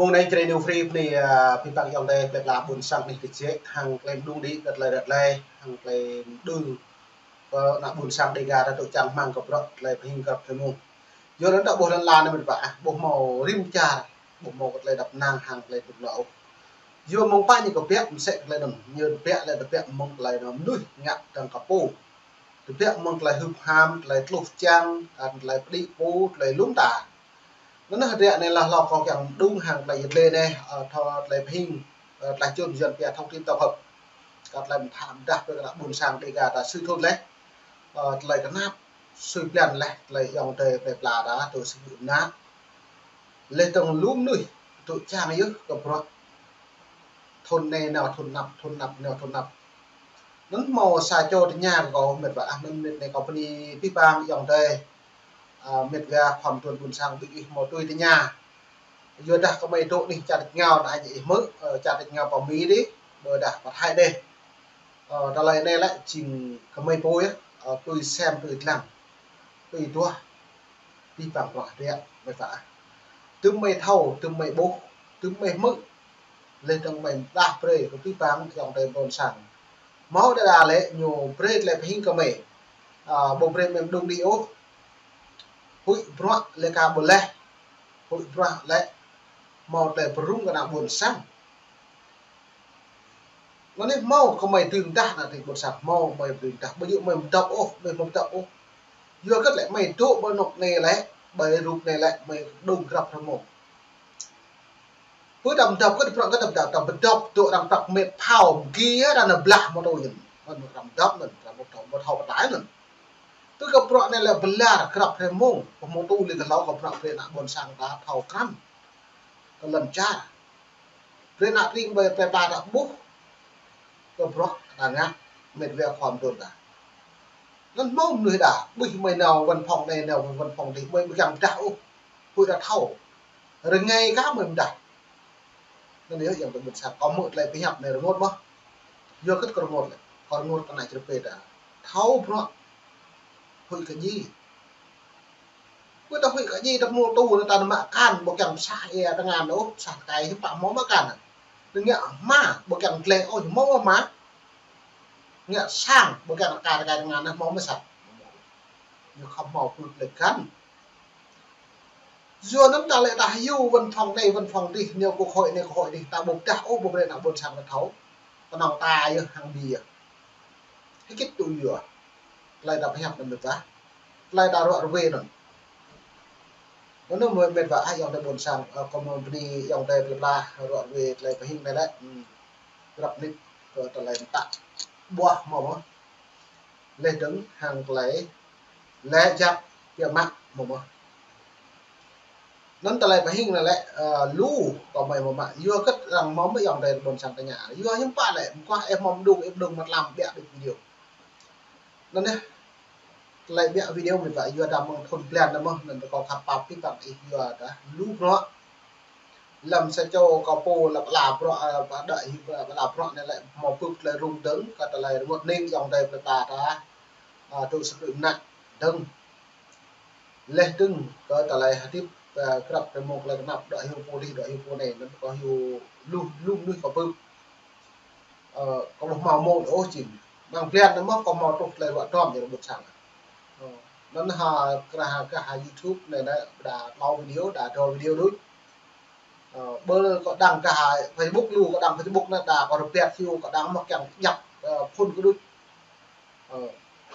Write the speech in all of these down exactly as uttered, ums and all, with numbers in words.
Mông anai Jrai New Free bơni, ơ, abih bang ayŏng adơi plơi pla ƀôn sang anih kơjĕ hăng tơlơi mơđung đĭ kơ tơlơi ră tơlơi hăng tơlơi mơđung kơ ană ƀôn sang Dêga ta tŭ čang rơmang kơ bruă tơlơi pơhing grăp tơlơi mông. Yua anŭn ta ƀuh lŏn la anai met wa ah, ƀu hmâo rĭm čar, ƀu hmâo kơ tơlơi dăp năng hăng tơlơi tŭk nŏ ôh. Yua mơ̆ng pă ñu kơ biă mơsĕ kơ tơlơi anŭn, ñu biă lĕ tơbiă mơ̆ng tơlơi anŭn mơnuih ngă dơ̆ng kơ pô. Tơbiă mơ̆ng tơlơi hưp ham, tơlơi tluh čang, ă, tơlơi pơđĭ pô, tơlơi lŏm ta. Anŭn hơdră anai lah lŏ kâo kiăng mơđung hăng tơlơi yơh lĕ anai, ơ, thâo tơlơi pơhing, ơ, tơlơi čun Yuan pia thông tin tổng hợp. Kơ tơlơi mơthă mơdah brơi kơ ană ƀôn sang Dêga ta sui thun laih, ơ, tơlơi kơnap sui blan laih, tơlơi ayŏng adơi plơi pla ta tŭ sui mơnă. Laih dơ̆ng lu mơnuih tŭ čang yơh kơ bruă thun anai nao thun anăp, thun anăp nao thun anăp. Anŭn hmâo sa čô tơña kơ kâo met wa ah, anŭn met anai kâo bơni abih bang ayŏng adơi, ơ, met wa khua mơduôn ƀôn sang ƀing ih hmâo tui tơña. Yua dah kơmơi dŏ anih čar tač rơngiao anai ih hmư̆, ơ, čar tač rơngiao pơ Mi dih, ƀôdah pơ Thái dih. Ơ, tơlơi anai lĕ jing kơmơi pô yơh, ơ, tui sem tui lăng, tui duah abih bang bruă hơdră met wa ah. Tơm mơi thâo, tơm mơi ƀuh, tơm mơi hmư̆, laih dơ̆ng mơi pơdah brơi kơ abih bang ayŏng adơi ƀôn sang. Hmâo đa đa lĕ ñu brơi tơlơi pơhing kơ mơi, ơ, ƀu brơi mơi mơđung đĭ ôh. Huĭ bruă lĕ ka ƀu laih, huĭ bruă lĕ hmâo tơlơi pơrŭng kơ ană ƀôn sang. Anŭn anai hmâo kơ mơi dưi mơdah ană tring ƀôn sang, hmâo mơi dưi mơdah, ƀu djơ̆ mơi mơdŏp ôh, mơi hmâo mơdŏp ôh. Yua kơ lĕ mơi dŏ ƀơi anŏ anai lĕ, ƀơi rup anai lĕ, mơi mơđung grăp tơlơi mông. Pơ tăm dŏp kơ tơprŏng kơ tăm dŏp, tăm pơdŏp dŏ arăng prăk met phao, mơgi arăng nao blah mơtô anŭn. Mơ̆n arăng dŏp anŭn, arăng mơtô, mơtô pơtai anŭn. Tui kơ bruă anai lĕ bơlar grăp tơlơi mông, pơhmô tŭ lĕ kơ hlâo kơ bruă brơi ană ƀôn sang ta thâo krăn. Kơ lŏn čar. Brơi ană tring ƀơi plơi pla ta ƀuh kơ bruă ta ngă met wa khua mơduôn ta. Anŭn hmâo mơnuih đa, ƀuh mơi nao văn phòng anai, nao văn phòng dih, mơi ƀu kiăng pơdah ôh. Huĭ ta thâo. Rơngai kah mơi mơdah. Anŭn yơh ayŏng adơi ƀôn sang, kâo hmư̆ tơlơi pơhiăp anai rơngot mơ̆n. Yua kơ kâo rơngot lĕ, kâo rơngot kơ ană čơrơpê ta. Thâo bruă. Huĭ kơ djai. Kơ ta huĭ kơ djai ta pơhmô tŭ, ta nao mă akan, ƀu kiăng pơsah ia tơngan ôh, pơsah tơkai hiư̆m pă hmâo mă akan. Tơ ngă hma, ƀu kiăng gleh ôh, hmâo mă. Ngă sang, ƀu kiăng tơkai tơkai tơngan, hmâo mă sat. Ñu khŏm hmâo pơ̆k lĕ găn. Yua anŭn ta lĕ ta hyu văn phòng anai, văn phòng dih, nao quốc hội anai, quốc hội dih, ta ƀu pơdah ôh, ƀu brơi ană ƀôn sang ta thâo. Kơnơ̆ng ta yơh, hăng ƀing yơh. Hơget tŭ yua. Tơlơi ta pơhiăp anŭn met wa. Tơlơi ta ruă rơwe anŭn. Anŭn met wa ah ayŏng adơi ƀôn sang, ơ, kâo mơ̆ bơni ayŏng adơi plơi pla ruă rơwe tơlơi pơhing anai lĕ. Hmm. Grăp mơnit kơ tơlơi mơtă ƀuah hmâo mơ̆n. Laih dơ̆ng hăng tơlơi lĕ jăk biă mă hmâo mơ̆n. Anŭn tơlơi pơhing anai lĕ, ơ, lu kơ mơi hmâo mă. Yua kơ arăng hmâo mơ̆ ayŏng adơi ƀôn sang tơña. Yua hiư̆m pă lĕ, mơguah ih hmâo mơđung, ih mơđung mă tlam biă đĭ video. Anŭn yơh, tơlơi biă video met wa yua dah mơ̆ng thun blan anai mơ̆n, anŭn kâo khăp pap abih bang ih yua dah lu bruă. Lăm sa čô kâo pô lăp la bruă, ơ, pơđă hyu, ơ, pơđă bruă anai lĕ hmâo pơ̆k tơlơi rŭng dơ̆ng, kơ tơlơi rơngot hning ayŏng adơi plơi pla ta, ơ, tŭ sơkui mơnă dơ̆ng. Laih dơ̆ng kơ tơlơi hơdip, ơ, grăp tơlơi mông tơlơi kơnap, đŏk hyu pô dih, đŏk hyu pô anai, anŭn kâo hyu lu, lu mơnuih kâo pơ̆k. Ơ, kâo ƀu hmâo mông ôh jing. Mơ̆ng blan anai mơ̆n kâo hmâo truh tơlơi ruă tơm jing ƀôn sang. Ơ, anŭn ha, kơ ha, kơ ha YouTube anai, anai, đa tlâo video, đa dua video đôč. Ơ, ƀơi kâo đăng kơ ha Facebook lu, kâo đăng Facebook anai, đa kâo rơbat hyu, kâo đăng mơ̆ kiăng djăp, ơ, phun kơ đôč. Ơ,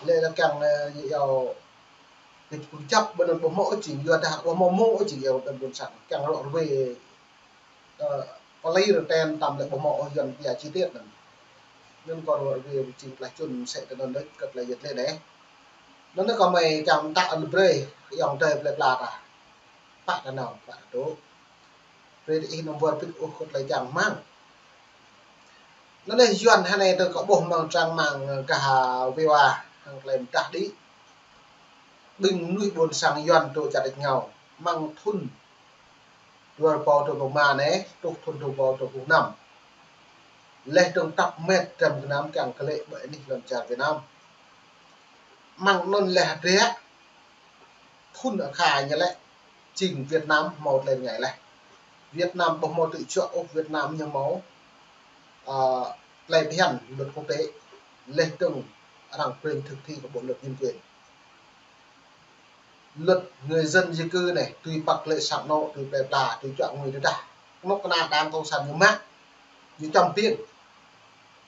lĕ lĕ kiăng, ơ, yua, kơ pơjăp ƀơi anŭn ƀu hmâo ôh jing, yua dah ƀu hmâo mông ôh jing, yua ƀơi ƀôn sang. Kiăng ruă rơwe, ơ, pơlir ten tăm lĕ ƀu hmâo ôh Yuan pia chi tiết anŭn. Anŭn kâo ruă rơwe jing tơlơi čun mơsĕ tơ anŭn đôč kơ tơlơi yơh lĕ anai. Anŭn kâo mơi kiăng mơtă anŭn brơi, kơ ayŏng adơi plơi pla ta. Pă ta nao, pă ta dŏ. Brơi ih nao ƀuăr pit ôh kơ tơlơi čang rơmang. Anŭn anai Yuan hơnai tơ kâo ƀuh mơ̆ng trang mạng gah V O A, hăng tơlơi mơdah đĭ. Ƀing mơnuih ƀôn sang Yuan tŭ čar tač rơngiao, mơ̆ng thun dua rơbâo dua pluh rơma anai, truh thun dua rơbâo dua pluh năm. Laih dơ̆ng tăp met dram gơnam kiăng kơlĕ ƀơi anih lŏn čar Việt Nam. Mơ̆ng anŭn laih hơdră, thun akha ñu lĕ, jing Việt Nam hmâo tơlơi rơngai laih. Việt Nam ƀu hmâo tự do ôh, Việt Nam ñu hmâo, à, tơlơi phiăn luật quốc tế, laih dơ̆ng arăng pơring thực thi kơ bộ luật nhân quyền. Luật người dân di cư anai, tui păk lĕ sang anŏ, tui plơi pla, tui čuă ngui tơdah. Anŏ kơna Đảng Cộng sản ñu mă, ñu čăm piêng.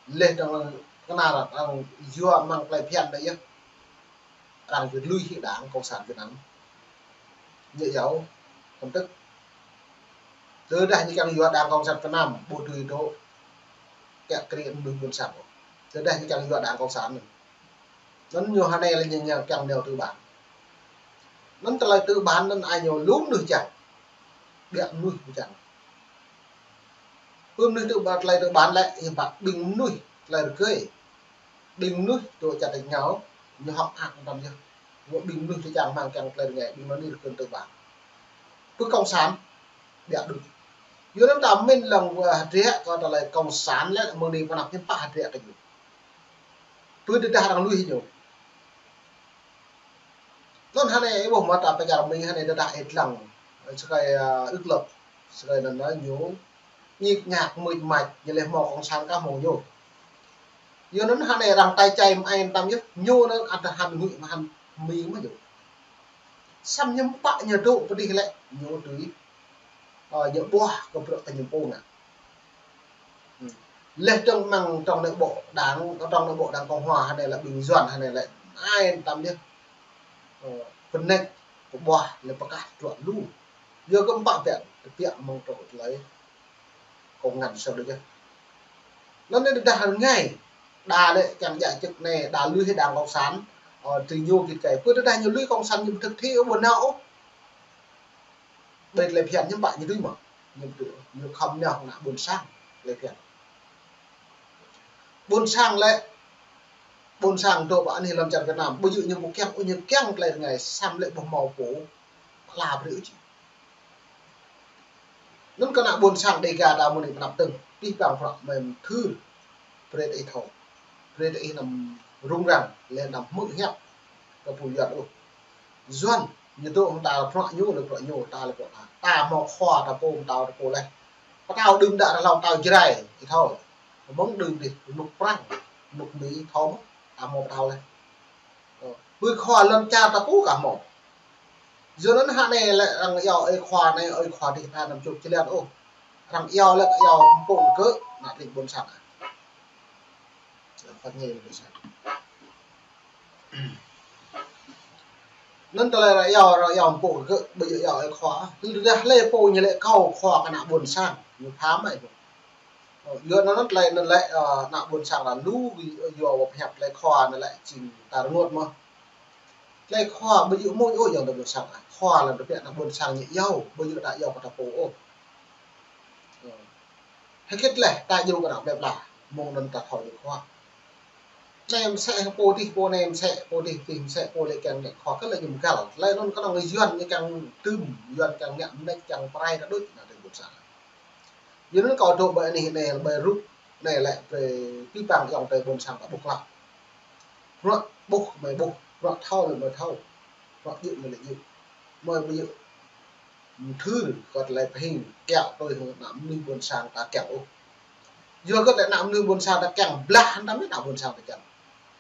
Laih dơ̆ng kơna arăng yua mơ̆ng tơlơi phiăn anai yơh. Arăng yua lui hĭ Đảng Cộng sản Việt Nam. Ñu iâu, kăm tơ̆k. Tơdah ñu kiăng yua Đảng Cộng sản Việt Nam, ƀu dưi dŏ kiăng kri mơnuih ƀôn sang. Tơdah ñu kiăng yua Đảng Cộng sản anŭn. Anŭn ñu hơnai lĕ ñu, ñu kiăng nao tư bản. Anŭn tơlơi tư bản anŭn ai ñu lu mơnuih čang. Biă mơnuih čang. Pơ mơnuih tư bản, tơlơi tư bản lĕ, hiư̆m pă ƀing mơnuih tơlơi rơgơi. Ƀing mơnuih dŏ čar tač rơngiao, ñu hŏk hăng tăm yơh. Wơ̆t ƀing mơnuih tơčang hmang kiăng tơlơi rơngai, ƀing mơnuih rơgơi tư bản. Pơ cộng sản, biă đuč. Yua anŭn ta mĭn lăng wơ̆t hơdră kơ tơlơi cộng sản lĕ mơ̆ng anai pơ anăp hiư̆m pă hơdră kơ ñu. Pơ tơdah arăng lui ñu. Anŭn hơnai ih ƀuh mơ̆ ta pơ čar Mi hơnai tơdah ih lăng. Sơkai, à, ước lộc. Sơkai anŭn ñu. Ñik ñak mưč mač, ñu laih hmâo cộng sản kah hmâo ñu. Yua anŭn hơnai arăng tai čai mơai tăm yơh, ñu anŭn ăt hăng ngui mơ̆ hăng Mi mơ̆ ñu. Samơ̆ hiư̆m pă ñu dŏ pơ adih lĕ, ñu tui. Ơ, ñu ƀuah kơ bruă kơ ñu pô ngă. Laih dơ̆ng mơ̆ng trong nội bộ Đảng, trong nội bộ Đảng Cộng hòa hơnai lĕ ƀing Yuan hơnai lĕ ai tăm yơh. Ơ, pơnĕč, pơƀuah, lĕ pơkah truă lu. Yua kơ hiư̆m pă biă, biă mơ̆ng trong tơlơi. Kông ngăn sơ đôi yơh. Anŭn anai tơdah rơngai. Đa lĕ kiăng djă čŏk anai, đa lui hĭ Đảng Cộng sản. Ơ, tui ñu git gai. Pơ tơdah ñu lui cộng sản ñu ƀu thực thi ôh ƀu nao ôh. Ƀơi tơlơi phiăn hiư̆m pă ñu dưi mơ̆. Ñu ƀu dưi, ñu khŏm nao ană ƀôn sang tơlơi phiăn. Ƀôn sang lĕ, ƀôn sang dŏ pơ anih lŏn čar Việt Nam, ƀu djơ̆ ñu ƀu kiăng, ôh ñu kiăng tơlơi rơngai, samơ̆ lĕ ƀu hmâo pô, pla brơi ôh či. Anŭn kơ ană ƀôn sang Dêga ta mơ̆ng anai pơ anăp dơ̆ng, pih pang prăk mơ̆n thưr, brơi ih thâo, brơi ih anăm rŭng răng, lĕ anăm hmư̆ hiăp, kơ pô Yuan ôh. Yuan, ñu dŏ hăng ta lĕ bruă ñu, lĕ bruă ñu, ta lĕ bruă ta. Ta hmâo khua ta pô, ta pô laih. Pơtao đưm đă rơlông tao Jrai, ih thâo. Mơ̆ng đưm dih, rơnŭk Prăng, rơnŭk Mi, thâo mơ̆, ta hmâo pơtao laih. Ơ, ƀơi khua lŏn čar ta pô kah hmâo. Yua anŭn hơnai lĕ arăng iâu ơi khua anai, ơi khua dih ta anăm čŏk čơlian ôh. Arăng iâu lĕ iâu mpŭ kơ, ană tring ƀôn sang. Anŭn tơlơi arăng iâu, arăng iâu mpŭ kơ, ƀu djơ̆ iâu ơi khua. Tơdah lĕ pô ñu lĕ kâo khua kơ ană ƀôn sang, ñu pham ai. Ơ, yua anŭn tơlơi anŭn lĕ, ơ, ană ƀôn sang ta lu, yua wơ̆t hiăp tơlơi khua anŭn lĕ jing ta rơngot mơ̆. Tơlơi khua ƀu djơ̆ mơ̆ ôh yua ană ƀôn sang. Khua lăm tơbiă ană ƀôn sang ñu iâu, ƀu djơ̆ ta iâu kơ ta pô ôh. Ơ. Hơget lĕ ta djru kơ ană plơi pla, mơ̆ng anŭn ta thâo ñu khua. Anai mơsĕ pô dih, pô anai mơsĕ, pô dih, dih mơsĕ, pô lĕ kiăng ngă khua, kơ lĕ ñu mơgăl. Tơlơi anŭn kơnơ̆ng Yuan ñu kiăng tŭm, Yuan kiăng ngă mơneč, kiăng pơrai ta đôč, ană tring ƀôn sang. Yua anŭn kâo dŏ ƀơi anih anai, ƀơi rup anai lĕ brơi pih pang ayŏng adơi ƀôn sang ta ƀuh klă. Bruă ƀuh mơi ƀuh, bruă thâo lĕ mơi thâo, bruă djơ̆ mơi lĕ djơ̆. Mơi ƀu djơ̆ mơthưr kơ tơlơi pơhing kiaŏ tui hăng ană mơnuih ƀôn sang ta kiăng ôh. Yua kơ tơlơi ană mơnuih ƀôn sang ta kiăng blah hăng ta mơ̆ ană ƀôn sang ta kiăng.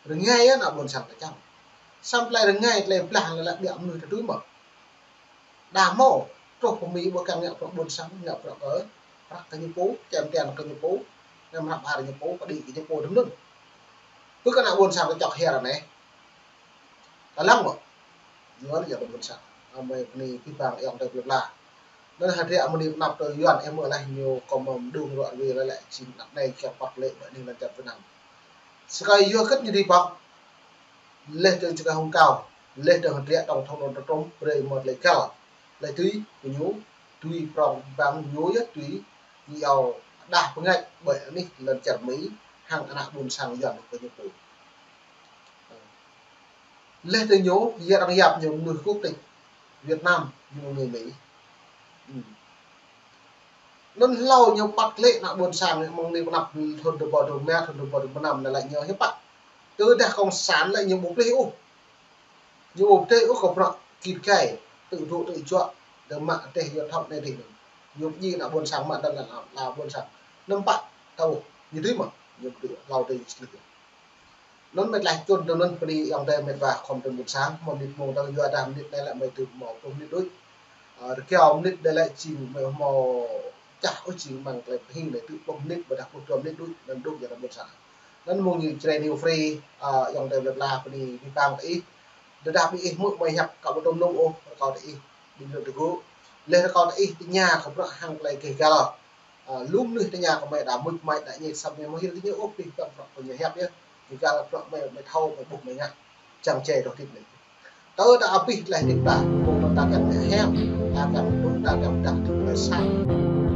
Rơngai yơh ană ƀôn sang ta kiăng. Samơ̆ tơlơi rơngai tơlơi blah lĕ lĕ biă mơnuih ta tui mơ̆. Đa hmâo, truh pơ Mi ƀu kiăng ngă bruă ƀôn sang, ngă bruă kơ, prăk kơ ñu pô, čem tian kơ ñu pô, nem rap ar ñu pô, pơđĭ kơ ñu pô dŭm dŭm. Pơ kơ ană ƀôn sang kơ čŏk hiar anai. Ta lăng mơ̆. Yuan yua kơ ƀôn sang. Amai bơni pih pang ayŏng adơi plơi pla. Anŭn hơdră mơni pơanăp tơ Yuan ih mơ̆ laih ñu kơ mơ̆ng đung ruă rơwe laih lĕ jing anăp anai kiăng păt lĕ ƀơi anih lŏn čar Việt Nam. Sơkai yua hơget ñu dưi pŏk. Laih dơ̆ng čơkă hung kâo, laih dơ̆ng hơdră tŏng thŏng đôn tơtrŭm, brơi mơ̆ tơlơi găl. Laih tui, kơ ñu, tui prŏng bang ñu yơh tui, ñu iâu đah pơngač ƀơi anih lŏn čar Mi, hăng ană ƀôn sang Yuan kơ ñu pô. Laih dơ̆ng ñu, yơh arăng yap ñu mơnuih quốc tịch Việt Nam, ñu mơnuih Mi. Ư. Anŭn hlâo ñu păt lĕ ană ƀôn sang mơ̆ng anai pơanăp thun dua rơbâo dua rơma, thun dua rơbâo dua rơma năm anai lĕ ñu hiư̆m pă. Tơdah cộng sản lĕ ñu ƀu plih ôh. Ñu ƀu plih ôh kơ bruă git gai, tơdruă tơjuă, tơmă teh yua thŏk anai dih. Ñu pơjing ană ƀôn sang mă anŭn lĕ ană ƀôn sang. Anŭn pă, tơdah ñu dưi mơ̆, ñu dưi hlâo tơ ñu sĭt. Anŭn mĕt laih čun tơ anŭn bơni ayŏng adơi mĕt wa khŏm tơ ƀôn sang, hmâo mơnit mông tơ yua dah mơnit anai lĕ mơi tŭ hmâo pluh mơnit đôč. Ơ, rơgao mơnit anai lĕ jing mơi hmâo čah ôh jing mơ̆ng tơlơi pơhing anai tŭ pluh mơnit, ƀôdah pluh dua mơnit đôč, anŭn đôč yua dah ƀôn sang. Anŭn mơ̆ng ñu Jrai New Free, ơ, ayŏng adơi mĕt wa bơni abih bang tơ ih. Tơdah ƀing ih hmư̆ mơi hiăp kâo ƀu tŭ mơnŭng ôh, rơkâo tơ ih, ƀing gơ̆ tơgŭ. Laih rơkâo tơ ih tơña kơ bruă hăng tơlơi gêh gal. Ơ, lu mơnuih tơña kơ mơi đa mŭt mơi đa ñĕt săm mơi mơhil tơña ôh, pih păng bruă kơ ñu hiăp yơh. Gêh gal bruă mơi, mơi thâo, mơi ƀuh mơi ngă. Čang čê rŏh tĭt anai. Tơdah abih tơlơi hơdip ta, mơ̆ng ta kiăng mơi hiăp, ta kiăng tŭ, ta kiăng pơdah tơlơi sang.